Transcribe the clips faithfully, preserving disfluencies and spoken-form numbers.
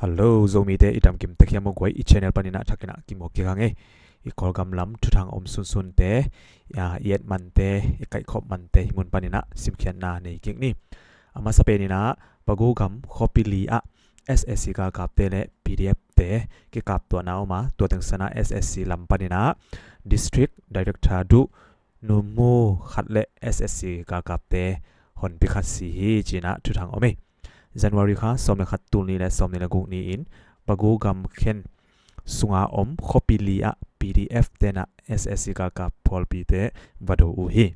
Hello, Zomite, i dam kim tek hiam maw guai? I channel panin ah thakin ah kimu kik hang e. I Kawlgam lam thuthang om sunsunte, i et mante, i kaihkhop mante hih mun panin ah simkhiatna nei kik ni. A masa penin ah Pagu gam khuapi li ah S A C galkapte le P D F te kikaptuahna om a, tua teng san ah S A C lam panin ah District Director duh nunmu khat le S A C galkapte honpi khat si hi, ci-in ah thuthang om hi. January kha sawm le khat, tul nih le sawm nih le guk ni-in Pagu gam khen sunga om khuapi li ah P D F ten ah S A C galkap phualpite va do uh hi.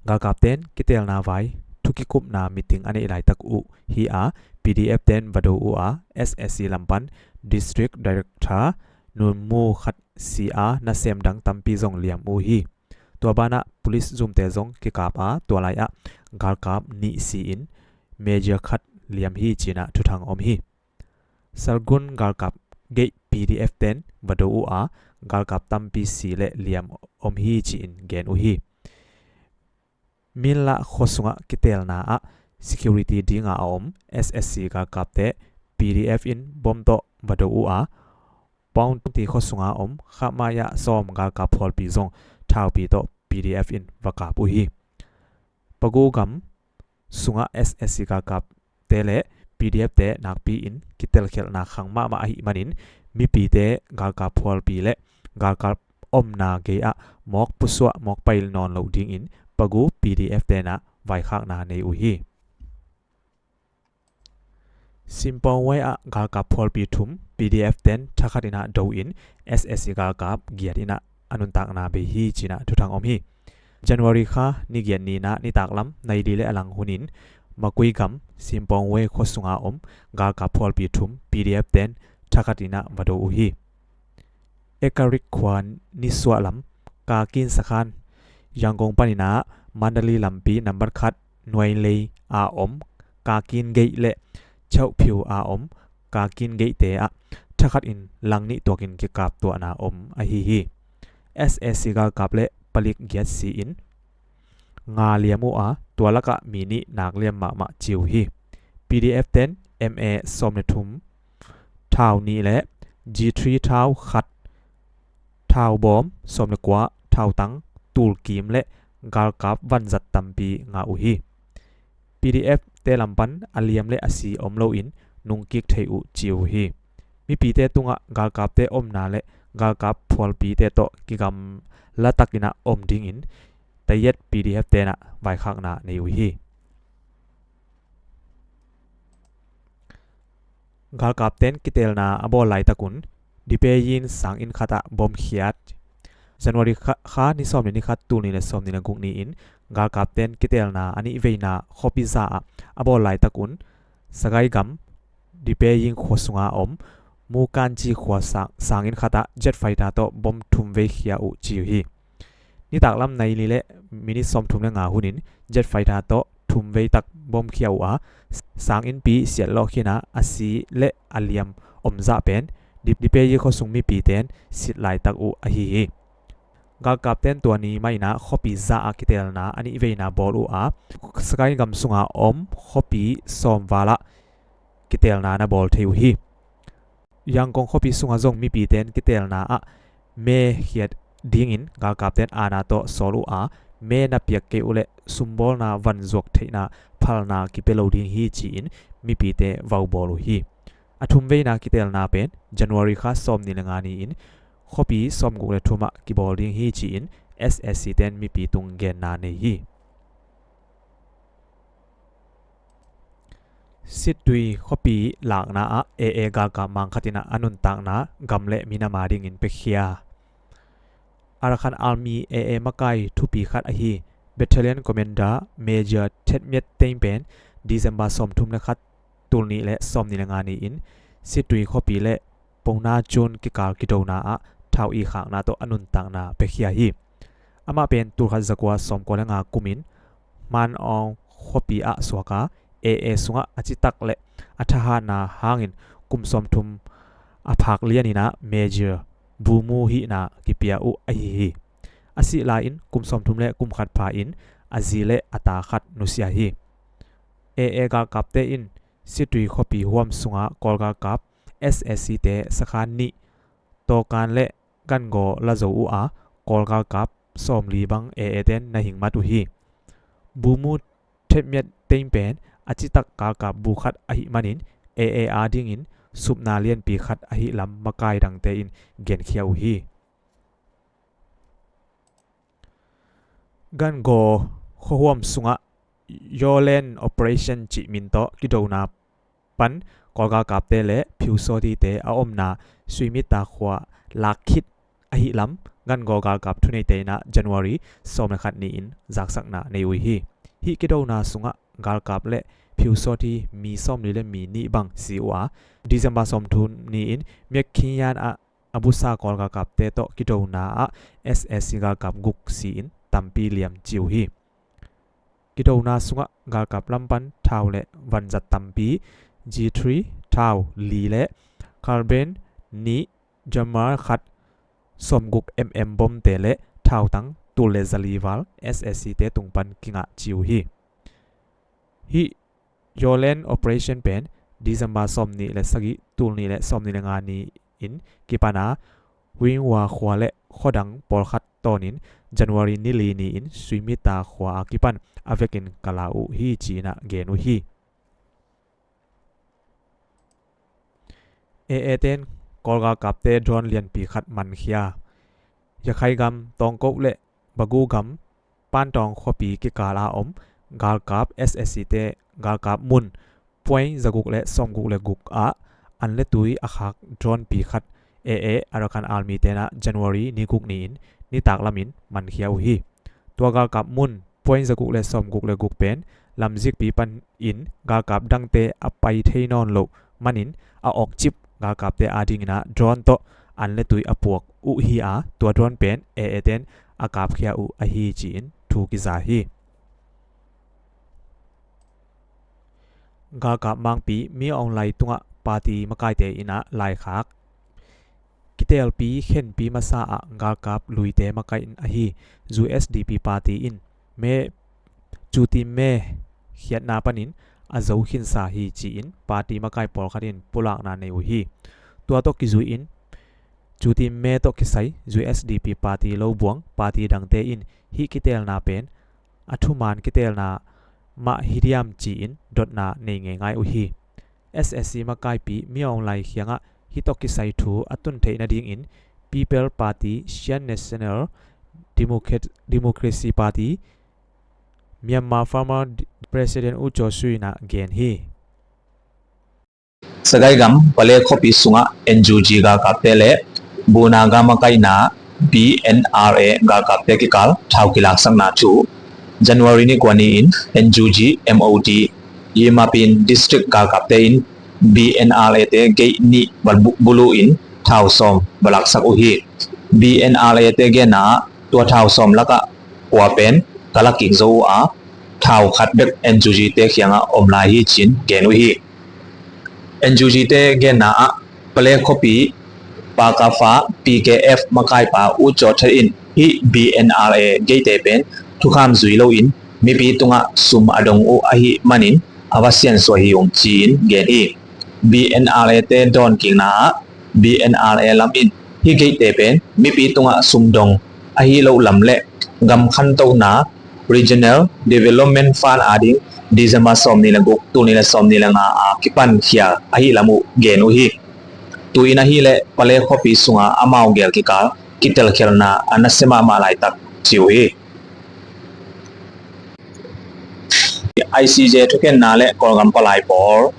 Galkapten kitelna vai thukikupna meeting a neih laitak uh hi a, P D F ten va do uh a, S A C lam pan District Director nunmu khat si a, nasem dang tampi zong liam uh hi. Tua banah police zumte zong kikap a, tua lai ah galkap nih si-in major khat liam hi, ci-in ah thuthang om hi. Salgun galkap gate P D F ten va do uh a, galkap tampi si le liam om hi, ci-in gen uh hi. Minlah khua sungah kitelna ah security dinga a om S A C galkapte P D F in bom tawh va do uh a, Paungti khua sunga om kha mai ah sawm galkap phualpi zong thaupi tawh P D F in va kap uh hi. Pagu gam sungah S A C galkapte le P D F te nakpi in kitelkhialhna khang mahmah ahih manin mipite galkap phualpi le galkap omna gei ah mawk pusuah mawk pai nawn loh dingin Pagu P D F ten ah vaikhakna nei uh hi. Simpong Way ah galkap phualpi thum P D F ten thakhat in ah do in S A C galkap giat in ah a nuntakna bei hi, ci-in ah thuthang om hi. January kha ni giat ni-in ah nitak lam nai li le a lang hunin Makui gam Simpong Way khua sunga om galkap phualpi thum P D F ten thakhat in ah va do uh hi. Ekarik khua nisuah lam Kakin sakhan Yangon panin ah Mandalay lampi nambat khat Nuailei a om Kakin gate le Chauhphiu a om Kakin gate te ah thakhat in lang nih tuakin kikaptuahna om ahi hi. S A C galkap le palik giat si-in nga liam uh a, tua lakah mi nih nak liam mahmah ci uh hi. P D F ten M A sawm le thum thau nih le G three thau khat, thau bawm sawm le kua, thautang, tulkim le galkap vanzat tampi ngah uh hi. P D F te lam pan a liam le a si om loin nungkik thei uh ci uh hi. Mipite tungah galkapte omna le galkap phualpite tawh kigamla takin ah om dingin Tayet P D F ten ah vaikhakna nei uh hi. Galkapten kitelna a bawl laitakun Dipeyin sanginn khatah bom khiat. January kha, kha ni sawm le ni khat, tul nih le sawm nih le guk ni-in galkapten kitelna a nih veina khuapi za ah a bawl laitakun Sagaing gam Dipeyin khua sunga om Mukanci khua sang, sanginn khatah jet fighter tawh bom thum vei khia uh ci uh hi. Nitak lam nai li le minit sawmthum le nga hunin jet fighter tawh thum vei tak bom khia uh a, sanginnpi siatlawh khin a, a si le a liam om zah pen Dip, Dipeyi khua sung mipiten sit laitak uh ahi hi. Galkapten tua ni mah in ah khuapi za ah kitelna a nih veina bawl uh a, Sagaing gam sunga om khuapi sawm val ah kitelna na bawl thei uh hi. Yangon khuapi sungah zong mipiten kitelna ah me khiat dingin galkapten aana tawh sawl uh a, me na piak kei uh leh sumbawlna vanzuak theihna phalna kipia lo ding hi ci-in mipite vau bawl uh hi. A thum veina kitelna pen January kha sawm nih le nga ni-in khuapi sawmguk le thum ah kibawl ding hi ci-in S A C ten mipi tung genna nei hi. Sittwe khuapi lakna ah A A galkap mang khat in ah a nuntakna gam le minam a dingin piakhia. Arakan Army A A makai thupi khat ahi Battalion Commander Major Thet Myat Thein pen December sawmthum le khat, tul nih le sawm nih le nga ni-in Sittwe khuapi le Pona Chun kikal kidona ah thau i khakna tawh a nuntakna piakhia hi. Amah pen tul khat za kua sawmkua le nga kumin Hman Aung khuapi ah suak a, A A sungah a citak le a thahatna hangin kum sawmthum a phak lianin ah Major Bu Mu hihna kipia uh ahi hi. A sih lai-in kum sawmthum le kum khat pha in a zi le a ta khat nusia hi. A A galkapte in Situi khuapi huam sungah Kawl galkap S A C te sakhan nih tawkan le gangaw la zo uh a, Kawl galkap sawmli bang A A ten na hing mat uh hi. Bumu Thetmiat Tein pen a citak galkap bu khat ahih manin A A a dingin supna lianpi khat ahih lam makai dangte in genkhia uh hi. Gangaw khuahuam sungah Yolen Operation cih min tawh kidona pan Kawl galkapte le Phiusawtite a omna Suimita khua lak khit ahih lam gangaw galkap thuneite in ah January sawm le khat ni-in zaksakna nei uh hi. Hih kidona sungah galkap le Phiusawti mi sawmli le mi nih bang si uh a, December sawmthum ni-in Myakhinyan ah a busa Kawl galkapte tawh kidona ah S A C galkap guk si-in tampi liam ci uh hi. Kidona sungah galkap lam pan thau le vanzat tampi, G three thau li le carbine nih, jammer khat, sawmguk M M bomte le thautang tul le zali val S A C te tung pan kingah ci uh hi. Hih Yolen Operation pen December sawmnih le sagih, tul nih le sawmnih le nga ni-in kipan a, Wingwa khua le khuadang pawlkhat tawnin January ni li ni-in Suimita khua a kipan a vekin ka la uh hi, ci-in ah gen uh hi. A A ten Kawl galkapte drone lianpi khat mankhia. Yakhai gam Tawngkoh le Bagu gam Pantawng khuapi kikal a om galkap S A C te galkap mun point zaguk le sawmguk le guk ah an le tui a khak drone pi khat A A Arakan Army ten ah January ni guk ni-in nitak lamin mankhia uh hi. Tua galkap mun point zaguk le sawmguk le guk pen lamzikpi panin galkap dangte a pai thei nawn loh manin a awkcip galkapte adingin ah drone tawh an le tui a puak uh hi a, tua drone pen A A ten a kapkhia uh ahi ci-in thu kiza hi. Galkap mangpi Min Aung Hlaing tungah party makaite in ah laikhak. Kitelpi khenpi masa ah galkap luite makaih in ahi U S D P party in me, cuti me khiatna panin a zo khinsa hi ci-in party makai pawlkhat in pulakna nei uh hi. Tua tawh kizui-in cuti me tawh kisai U S D P party lo buang party dangte in hih kitelna pen a thuman kitelna mah hi diam ci-in dotna nei ngeingai uh hi. S A C makaipi Min Aung Hlaing kiangah hih tawh kisai thu a tun theih nadingin People Party, Shan National Democrat-, Democracy Party, Myanmar Farmer President U Kyaw Siew in ah gen hi. Sagaing gam Pale khuapi sungah N U G galkapte le Bunaga makaihna B N R A galkapte kikal thau kilaksakna thu. January ni kua ni-in N U G M O T Yimapin District galkapte in B N R A te gate nih va bu-, buluh in thau sawm va laksak uh hi. B N R A te genna ah tua thau sawm lakah kua pen ka la kik zo uh a, thau khat bek N U G te kiangah om lai hi ci-in gen uh hi. N U G te genna ah Pale khuapi Pakafa P K F makaipa U Kyaw Thet in hih B N R A gate pen thukham zui loin mipi tungah sum a dong uh ahih manin a va siansuah hi ung ci-in gen hi. B N R A te dawnkikna ah B N R A lam in hih gate te pen mipi tungah sum dong ahi loh lam le gam khantohna Regional Development Fund ading December sawmnih le guk, tul nih le sawmnih le nga a kipan khia ahi lam uh gen uh hi. Tu-in ahih leh Pale khuapi sunga amau gel kikal kitelkhialna a nasia mahmah laitak ci uh hi. I C J thukhenna le Kawlgam palai pawl.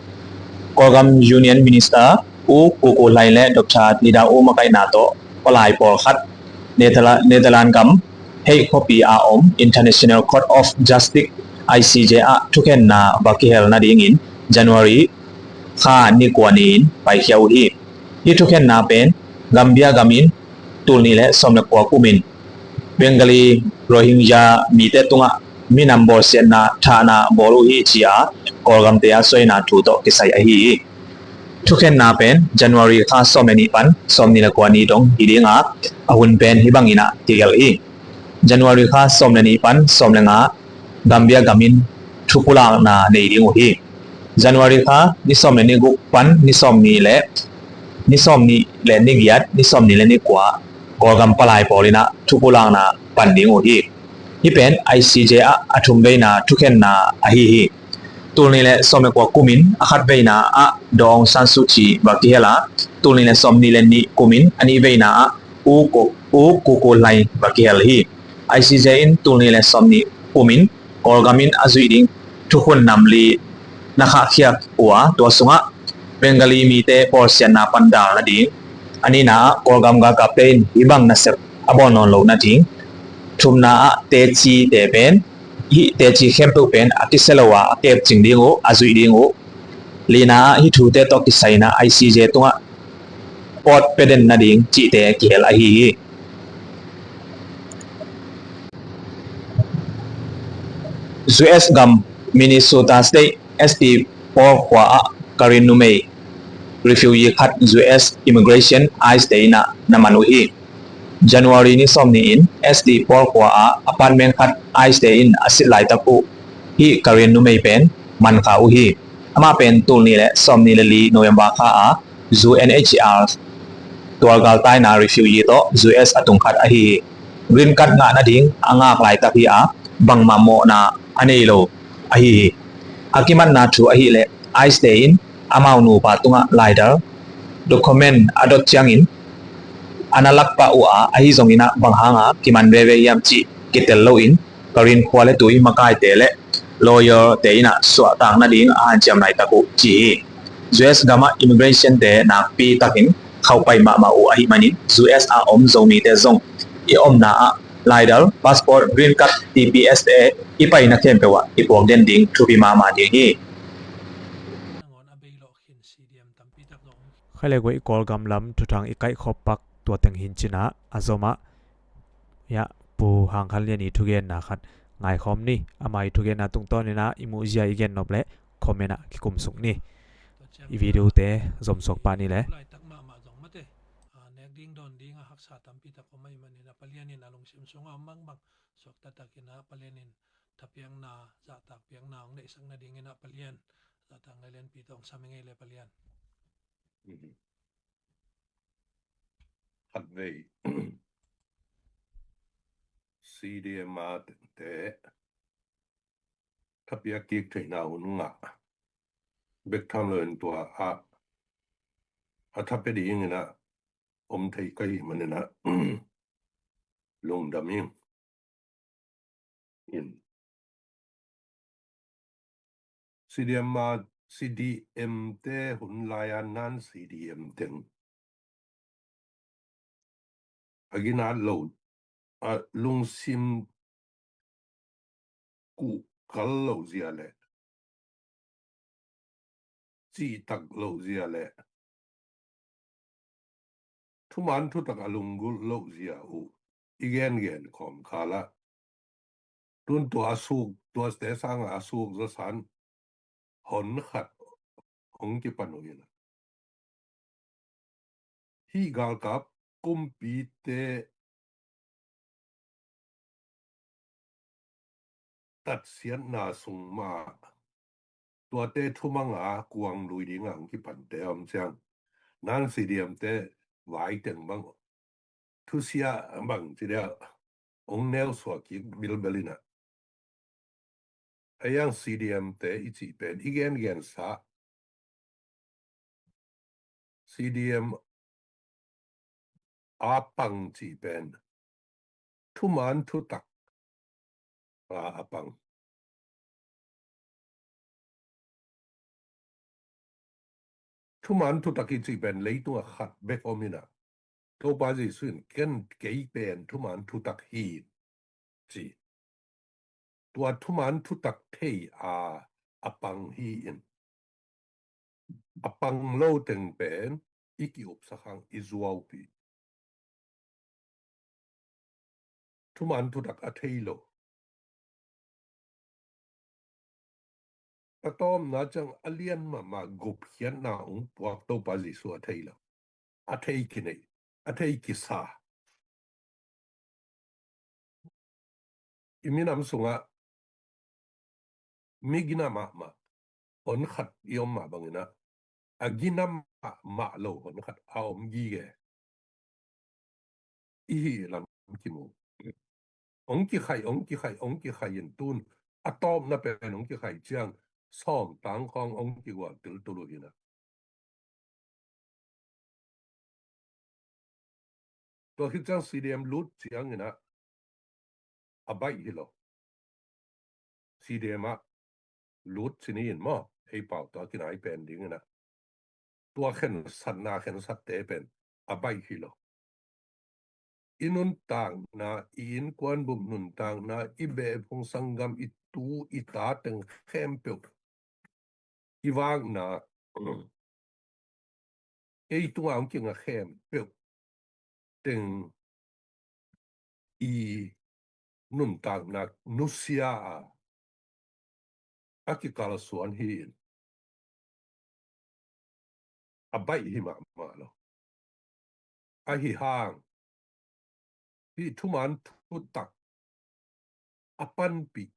Kawlgam Union Minister U Kuku Hlai le Doctor Tida U makaihna tawh palai pawlkhat Netherla-, Netherlands gam Hague khuapi a om International Court of Justice, I C J ah thukhenna va kihel nadingin January kha ni kua ni-in paikhia uh hi. Hih thukhenna pen Gambia gam in tul nih le sawm le kua kumin Bengali Rohingya mite tungah minam bawlsiatna thahna bawl uh hi ci-a Kawlgamte a suaina thu tawh kisai ahi hi. Thukhenna pen January kha sawm le nih pan sawmnih le kua ni dong hi dinga, a hun pen hih bangin ah kigelh hi. January kha sawm le nih pan sawm le nga Gambia gam in thupulakna nei ding uh hi. January kha ni sawm le ni guk pan ni sawm ni le ni sawm ni le ni giat, ni sawm ni le ni kua, Kawlgam palai pawl in ah thupulakna pan ding uh hi. Hih pen I C J ah a thum veina thukhenna ahi hi. Tul ni le sawm le kua kumin a khat veina ah Daw Aung San Suu Kyi va kihel a, tul ni le sawm ni le ni kumin a nih veina ah U Ko, U Ko Ko Hlai va kihel hi. I C J in tul ni le sawm ni kumin Kawlgam in a zuih ding thukhun nam li na khahkhiat uh a, tua sungah Bengali mite bawlsiatna pan dal nading, a nihna ah Kawlgam galkapte in hih bang nasep a bawl nawn loh nading, thumna ah teci te pen, hih teci khempeuh pen a kisia lo a, a kepcing ding uh, a zuih ding uh, lina ah hih thute tawh kisai in ah I C J tungah pawt pia den nading cihte kihel ahi hi. U S gam Minnesota State S T pawl khua ah Karen numei refugee khat U S immigration ICE te in ah na man uh hi. January ni sawm ni in S T pawl khua ah apartment khat ICE te in a sit laitak uh hih Karen numei pen man kha uh hi. Amah pen tul ni le sawm ni le li November kha ah U N H C R tualgaltaina refugee tawh U S a tung khat ahi hi. Green card ngah nading a ngak laitak hi a, bangmah mawhna a nei lo ahi hi. A kimatna thu ahih leh ICE te in amau nupa tungah laidal document a dot ciangin a na lak pah uh a, ahi zongin ah bang hanga kiman veve hiam cih kitel loin Karen khua le tui makaite le lawyer te in ah suahtak nading a hanciam laitak uh ci hi. U S gam ah immigration te nakpi takin khauhpai mahmah uh ahih manin U S a om Zomite zong i omna ah laidal, passport, green card, T P S te i paina khempeuh ah i puak den ding thupi mahmah ding hi. Khaile guai Kawlgam lam thuthang i kaihkhop pak tua teng hi in cin ah a zom ah, ya, Pu Hang Khan Lian i thugenna khat ngaikhawm ni. Ama i thugenna tungtawn in ah i muhzia i gennop le comment ah kikum suk ni. I video te zom suak pah ni le. Nek ding dawn ding a haksa tampi tak om ahih manin ah Palian in a lungsim sungah om bangbang suakta takin ah Palian in thapiakna, zahtak piakna hong neihsak nadingin ah Palian zahtak ngai lianpi tawh hong sam i ngei le Palian. Khatvei C D M a te thapiak kik theihna hun ngah bek tham loin tua ah a tha pia dingin ah om thei ka hih manin ah lungdam ing. In C D M a, C D M te hun lai-a nan C D M teng a ginat lo, a lungsim kuhkal lo zia le cihtak lo zia le thuman thutak a lunggulh lo zia uh i gengen khawm khalah tun tua a suk, tuate sangah a suk zasan hon khat hong kipan uh hi. Hih galkap kumpite tatsiatna sung mah tuate thumanga kuang lui dingah hong kipante a om ciang nan C D M te vai teng bang thusia bang ci dia hong neu suak kik bilbel in ah. A yang C D M te i cih pen i gengensa C D M a pang cih pen thuman thutak a pang. Thuman thutak i cih pen leitungah khat bek om in ah Topa Jesuh in ken kei pen thuman thutak hi ci. Tua thuman thutak thei a a pang hi in a pang lo teng pen i ki-upsak hang i zuaupih. Thuman thutak a thei lo. A tawpna ciang a lian mahmah gupkhiatna hong puak Topa Jesuh a thei lo. A thei kinei, a thei kisa. I minam sungah mi gina mahmah hon khat i om mah bangin ah, a gina mahmah lo hon khat a om gige i hi lam kimu. Ong kikhai, ong kikhai, ong kikhai in tun a tawpna pen ong kikhai ciang sawm tang khawng ong kigual tiltul uh hi na. Tua khit ciang C D M lut ciangin ah a baih hi lo. C D M ah lut cini in maw, ei pau tua kinai pen dingin ah tua khensatna, khensatte pen a baih hi lo. I nuntakna, i innkuan bup nuntakna, i beh phung sanggam, i tu i ta teng khempeuh, i vakna, ei tunga hong kinga khempeuh teng i nuntakna nusia a, a kikalsuan hi in, a baih hi mahmah lo. Ahi hang hih thuman thutak a panpih,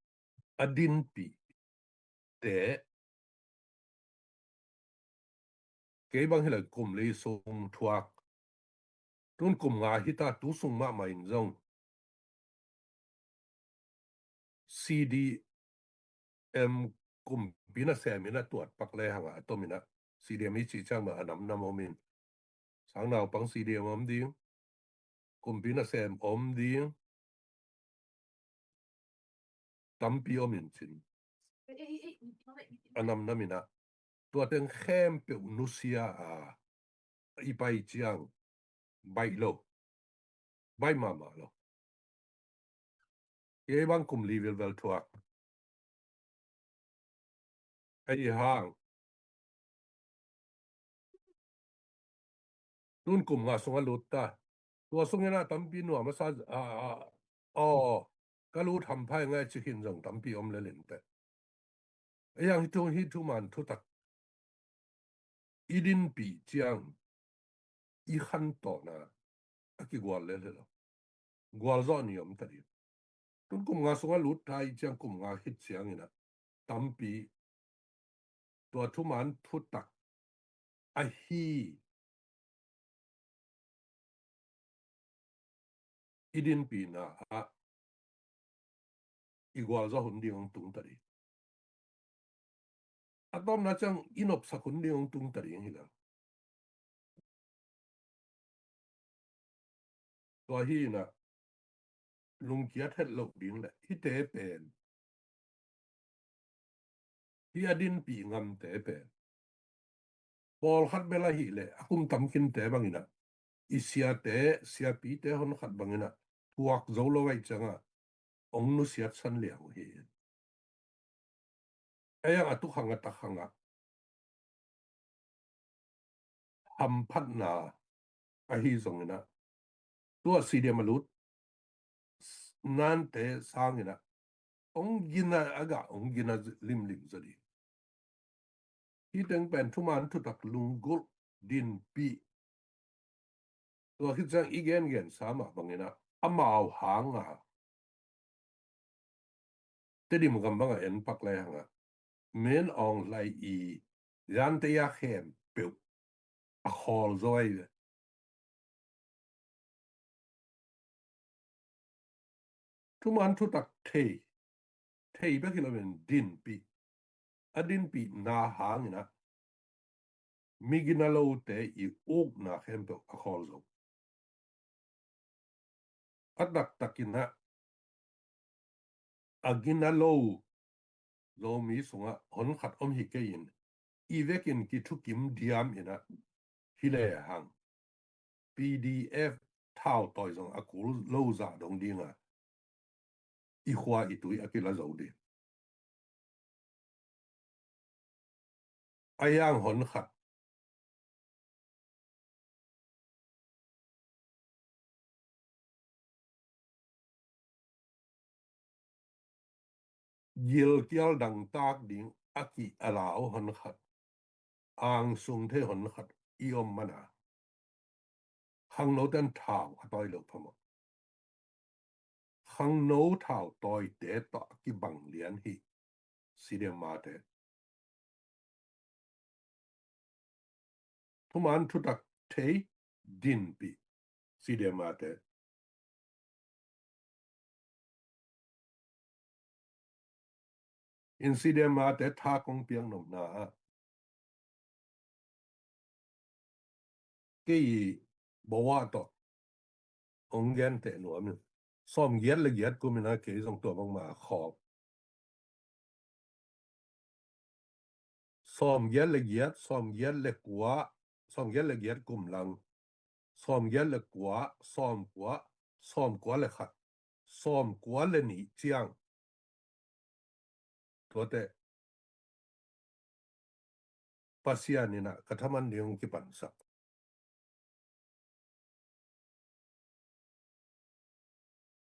a dinpih te, kei bang hi lo kum li sung thuak, tun kum nga hi ta, tu sung mahmah in zong C D M kumpi nasem in a tuat pak le hang a, a tom in a C D M i cih ciang mah a namnam om in, sang naupang C D M om ding, kumpi nasem om ding, tampi om in cin, a namnam in a, tua teng khempeuh nusia a, i pai ciang baih lo, baih mahmah lo. Kei bang kum li velvel thuak. Ahi hang tun kum nga sung a lut ta. Tua sung in a tampi nuam a sa, a, a, aw, ka lut hampha i ngai ci khin zong tampi om lel in teh. Ahi hang hih thu, hih thuman thutak i dinpih ciang i khantawhna a kigual lel hi lo. Gualzawh ni om ta ding. Tun kum nga sung a lut ta i ciang kum nga khit ciangin a tampi tua thuman thutak ahi i dinpihna ah i gualzawh hun ding hong tung ta ding. A tawpna ciang i nopsak hun ding hong tung ta ding hi lo. Tua hi in a lungkiat het loh ding le hihte pen, hih a dinpih ngamte pen pawlkhat bel ahih leh a kum tamkinte bangin a, i siate, siapite hon khat bangin a thuak zo lo ahih ciangin a ong nusiat san liang uh hi. Ahi hang a tukhang a takhang a hamphatna ahi zongin a, tua C D M a lut nante sangin a ong gina a gah ong gina limlim zaw ding. Hih teng pen thuman thutak lunggulh dinpih. Tua khit ciang i gengen sa mah bangin a, amau hang a Tedim gam bang a en pak le hang a, Min Aung Hlaing i zante a khempeuh a khawl zaw hi ve. Thuman thutak thei, thei bek hi lo in dinpih, a dinpihna hangin a mi gina lote i ukna khempeuh a khawl zo. A taktakin a, a gina lo Zomi sungah hon khat om hi kei in, i vekin kithukim diam in a, hi le hang P D F thau tawi zong a kul lo zah dong ding a, i khua i tui a kila zo ding. A yang hon khat gilkial dangtak ding a ki a lau hon khat, angsung thei hon khat i om man a, khangno ten thau a tawi lo phamawh. Khangno thau tawite tawh a kibang lian hi. Sidemate thuman thutak thei dinpih C D M A te. In C D M A te tha kong piak nopna ah kei i bawa tawh hong gen teh nuam in. Sawm giat le giat kum in ah kei zong tua bangmah a khawk. Sawm giat le giat, sawm giat le kua, sawm giat le giat kum lang, sawm giat le kua, sawm kua, sawm kua le khat, sawm kua le nih ciang. Tuate Pasian in ah ka thaman ding hong kipansak.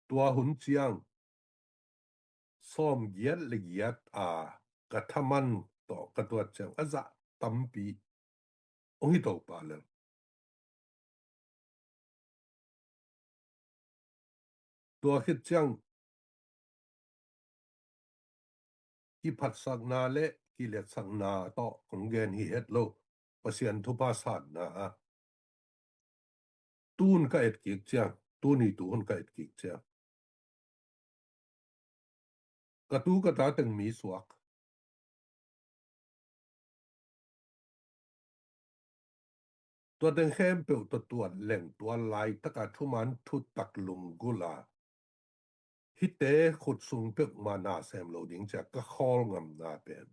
Tua hun ciang sawm giat le giat a ka thaman tawh ka tuat ciang a zah tampi hong hi to pah lel. Tua khit ciang kiphatsakna le kiletsakna tawh kong gen hi het lo. Pasian thupha sanna ah tun ka et kik ciang, tuni tu hun ka et kik ciang, ka tu ka ta teng mi suak. Tua teng khempeuh tawh tuat leng tua laitaka thuman thutak lunggulh a hihte khut sung peuhmah na sem lo ding cia ka khawl ngamna pen,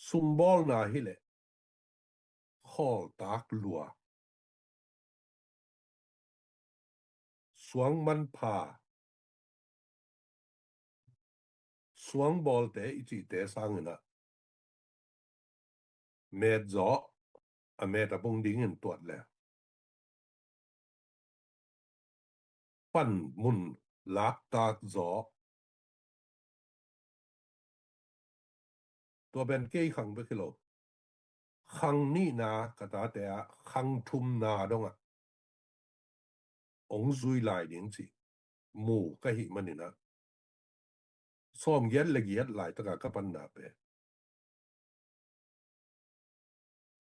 sumbawlna hileh khawltak lua, suang manpha, suangbawlte i cihte sangin ah met zawh, a met a bung dingin tuat le panmun laktak zawh. Tua pen kei khang bek hi lo, khang nihna ka tate ah khang thumna dongah hong zui lai ding cih mu ka hih manin ah, sawm giat le giat laitaka ka panna pen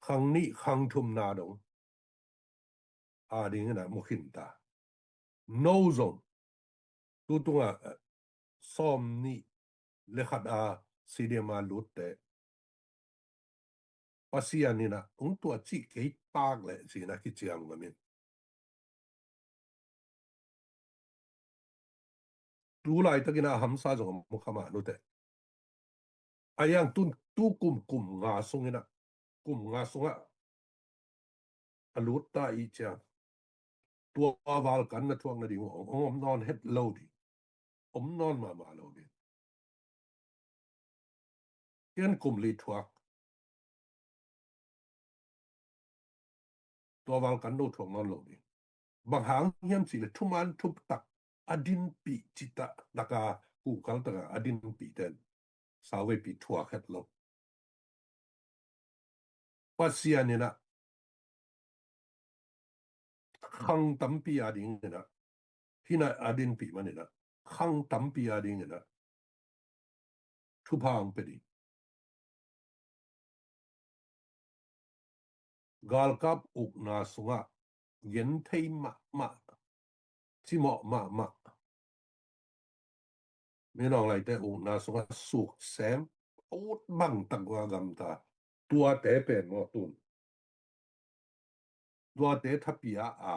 khang nih khang thumna dong a dingin ah mu khin ta. No zong tu tungah, eh, sawm nih le khat a C D M a lutte Pasian in ah hong tuah cih kei tak leh ci-in ah kiciam ngam in. Tu laitakin ah a hamsa zong a mu kha mah nute. A yang tun tu kum, kum nga sungin ah, kum nga sungah a lut ta i ciang, tua val kan na thuak nading uh hong, hong om nawn het lo ding, om nawn mahmah lo ding. Ken kum li thuak, tua val kan no thuak nawn lo ding. Bang hang hiam cih leh thuman thutak a dinpih cih tak, taka kuhkal taka a dinpih ten sauveipi thuak het lo. Pasian in ah khang tampi a dingin ah, hih na a dinpih manin ah khang tampi a dingin ah thupha hong pia ding. Galkap ukna sungah genthei mahmah, cimawh mahmah, minawng laite ukna sungah suksem ut bangtak uh a gamta, tuate pen maw tun, tuate thapia a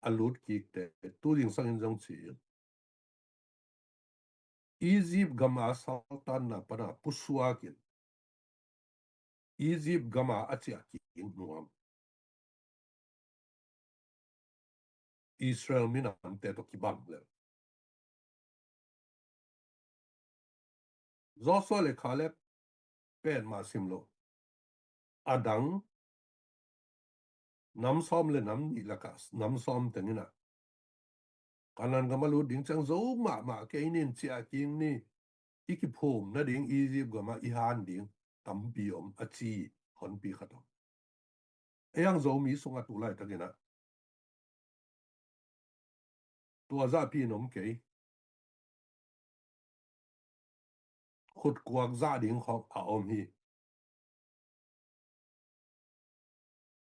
a lut kikte tu zingsangin zong ci in, Egypt gama saltanna pana pusuakin Egypt gama a ciah kik nuam Israel minamte tawh kibang lel. Joshua le Caleb pen mah sim lo, a dang nam sawm le nam nih lakah nam sawm tengin ah Kanaan gam a lut ding ciang zo mahmah kei nin, ciah kik ni, i kiphum nading Egypt gamah i han ding tampi om a ci honpi khat om. Ei ang Zomi sungah tu laitakin ah tua zahpi in om kei. Khutkuak zah ding khawng a om hi.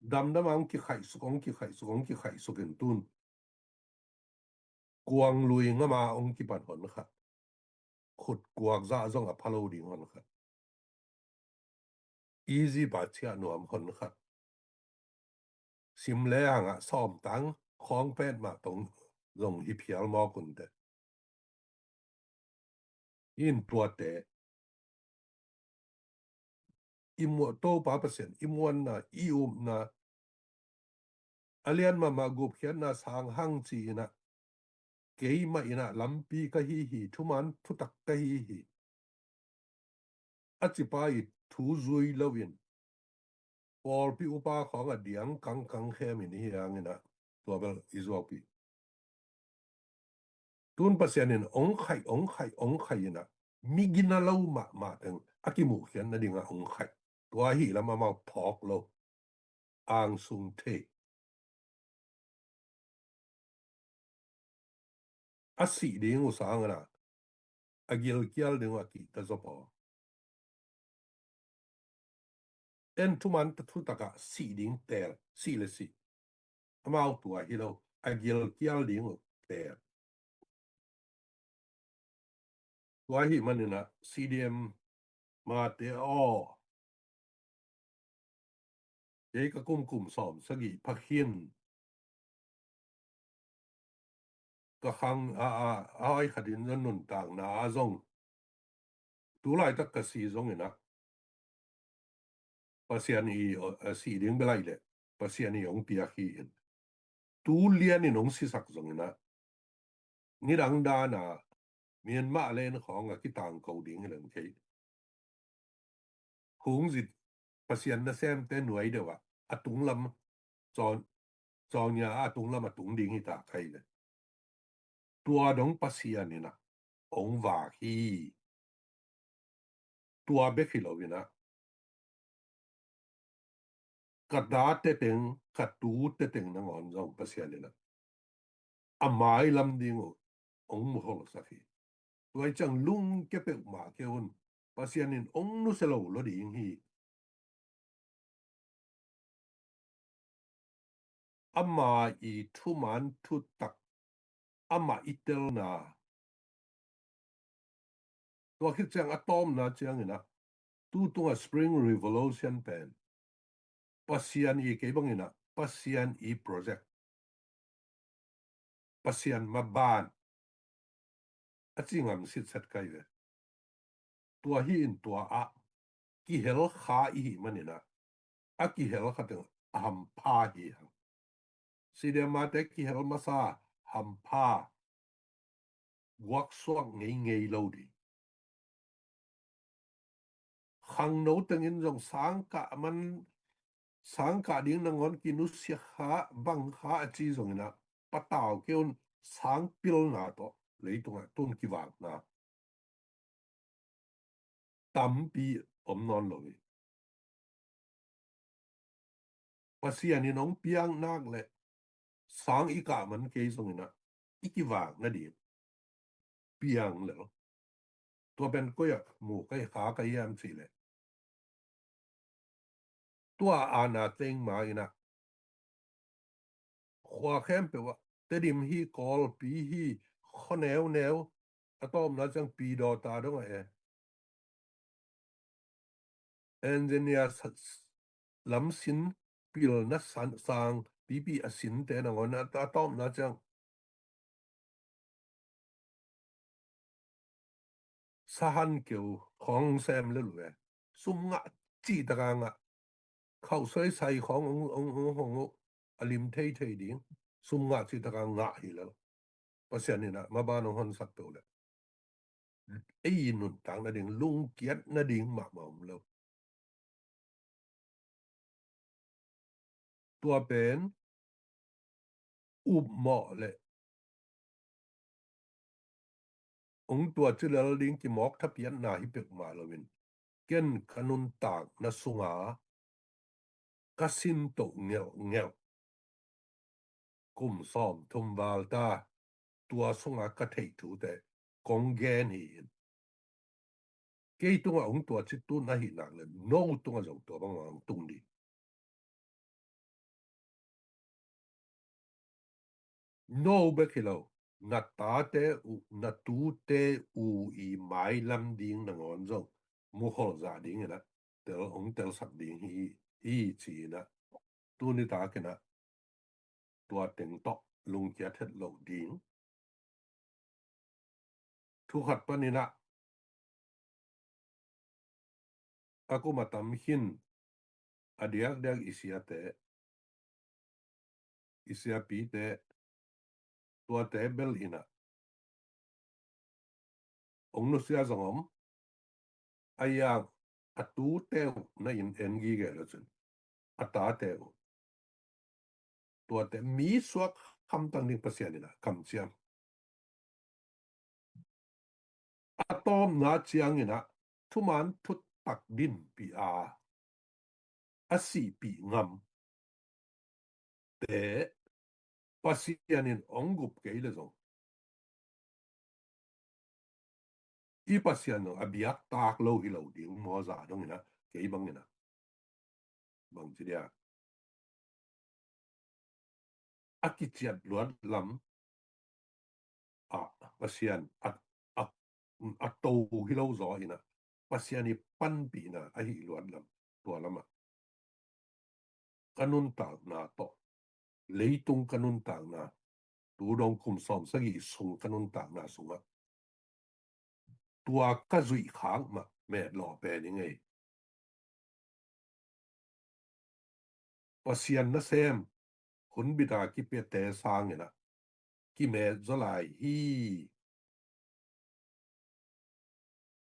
Damdam a hong kikhaihsuk, hong kikhaihsuk, hong kikhaihsuk in tun kuang lui ngam a hong kipan hon khat. Khut kuak zah zong a pha lo ding hon khat. Egypt a ciah nuam hon khat. Sim le hang a sawm tang khawng pet mah tong zong hi phial mawk un teh. In tuate i muan, Topa Pasian i muanna, i upna, a lian mahmah gupkhiatna sang hang ci-in ah, keimah in ah lampi ka hi hi, thuman thutak ka hi hi, a cipa i thu zui loin pawlpi upa khawng a diang kangkang khem in hi hangin ah, tua bel i zuaupi. Tun Pasian in ong khaih, ong khaih, ong khaih in ah, migina lo mahmah teng a kimuhkhiat nading ah ong khaih. Tua hi lam amau phawk lo, angsung thei. A sih ding uh sang a, a gilkial ding uh a kihta zaw paw. En thuman ta thutak ah sih ding teel, sih le sih. Amau tua hi lo, a gilkial ding uh teel. Tua ahih manin ah C D M mate aw, kei ka kum, kum sawm sagih pha khin, ka khang a, a, a hoi khat in zong nuntakna ah zong, tu laitak ka si zongin ah, Pasian i, a, sih ding bel hi leh Pasian i hong piak hi in. Tu lian in hong sisak zongin ah, nidang dan a Myanmar len khawng a kitangko ding hi leng thei. Hong zit Pasian nasemte nuai deuh ah a tunglam, caw, cawnya a tunglam a tung ding hi ta kei le. Tua dong Pasian in ah hong vak hi. Tua bek hi lo in ah, ka tate teng, ka tute teng nangawn zong Pasian in ah a mailam ding uh hong muholsak hi. Tua hi ciang lungkia peuhmah kei un, Pasian in hong nusia lo lo ding hi. Ama i thuman thutak, ama i telna. Tua khit ciang a tawpna ciangin ah, tu tunga Spring Revolution pen Pasian i, kei bangin ah Pasian i project, Pasian maban a ci ngam sitset kei ve. Tua hi in tua ah kihel kha i hih manin ah, a kihel kha teng a hampha hi hang. C D M mate kihel masa hampha, guaksuak ngeingei lo ding. Khangno tengin zong sang kah man, sang kah ding nangawn kinusia kha, bang kha a ci zongin ah, patau kei un, sang pilna tawh leitungah tun kivakna tampi om nawn lo hi. Pasian in hong piak nak leh sang i kah man kei zongin ah, i kivak nading piang lel. Tua pen koi ah mu kei, kha kei hiam cih leh, tua ana teng ma in ah, khua khempeuh ah, Tedim hi, Kawlpi hi, khuaneu neu, a tawpna ciang Pidawta dong ah e, engineer sa-, lam sin, pilna san, sang pipi a sinte nangawn a, a tawpna ciang sahan keu khawng sem lel uh e. Sum ngah cih taka ngah. Khauh soisai khawng ong, ong, ong hong uh, a lim theithei ding. Sum ngah cih taka ngah hi lel. Pasian in ah maban hong honsak peuh leh ei nuntak nading, lungkiat nading mahmah om lo. Tua pen upmawh leh hong tua cilel ding kimawk thapiatna hi peuhmah loin, ken ka nuntakna sunga ka sin toh ngelhngelh kum sawmthum val ta, tua sunga ka theih thute kong gen hi in. Kei tungah hong tua ci tun ahih nak leh no tungah zong tua bangmah hong tung ding. No bek hi lo, na tate uh, na tute uh i mailam ding nangawn zong mukhol zah dingin ah tel, hong telsak ding hi, hi ci-in ah tuni takin ah tua teng tawh lungkiat het loh ding. Thu khat panin ah a kum a tam khin a diakdiak i siate, i siapite, tuate bel in ah hong nusia zong om, a yang a tute uh na in en gige lo cun a tate uh, tuate mi suak hamtang ding Pasian in ah kamciam. A tawpna ciangin ah thuman thuttak dinpih a, a sihpih ngam te Pasian in hong gup kei le zong, i Pasian zong a biak tak lo hi lo ding maw, zah dongin ah, kei bangin ah, bangci dia, a kiciat luat lam ah Pasian a, a, a to hi lo zaw in ah, Pasian i panpihna ahi luat lam, tua lamah ka nuntakna tawh, leitung ka nuntakna, tu dong kum sawm sagih sung ka nuntakna sungah tua ka zuih khak mah metlawh pen i ngei. Pasian nasem hunbit a kipiate sangin ah kimet zaw lai hi.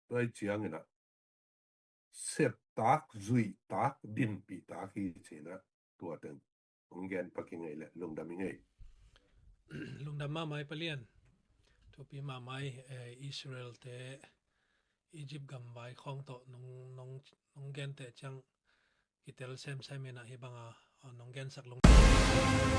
Tua hi ciangin ah septak, zuihtak, dinpihtak hi ci-in ah tua teng hong gen pak i ngei le lungdam i ngei. Lungdam mahmah i Pa Lian. Thupi mahmah i, eh, Israel te Egypt gam vai khawng tawh nong, nong, nong gen teh ciang kitel semsem in ah hih bang a, ah, nong gensak lungdam.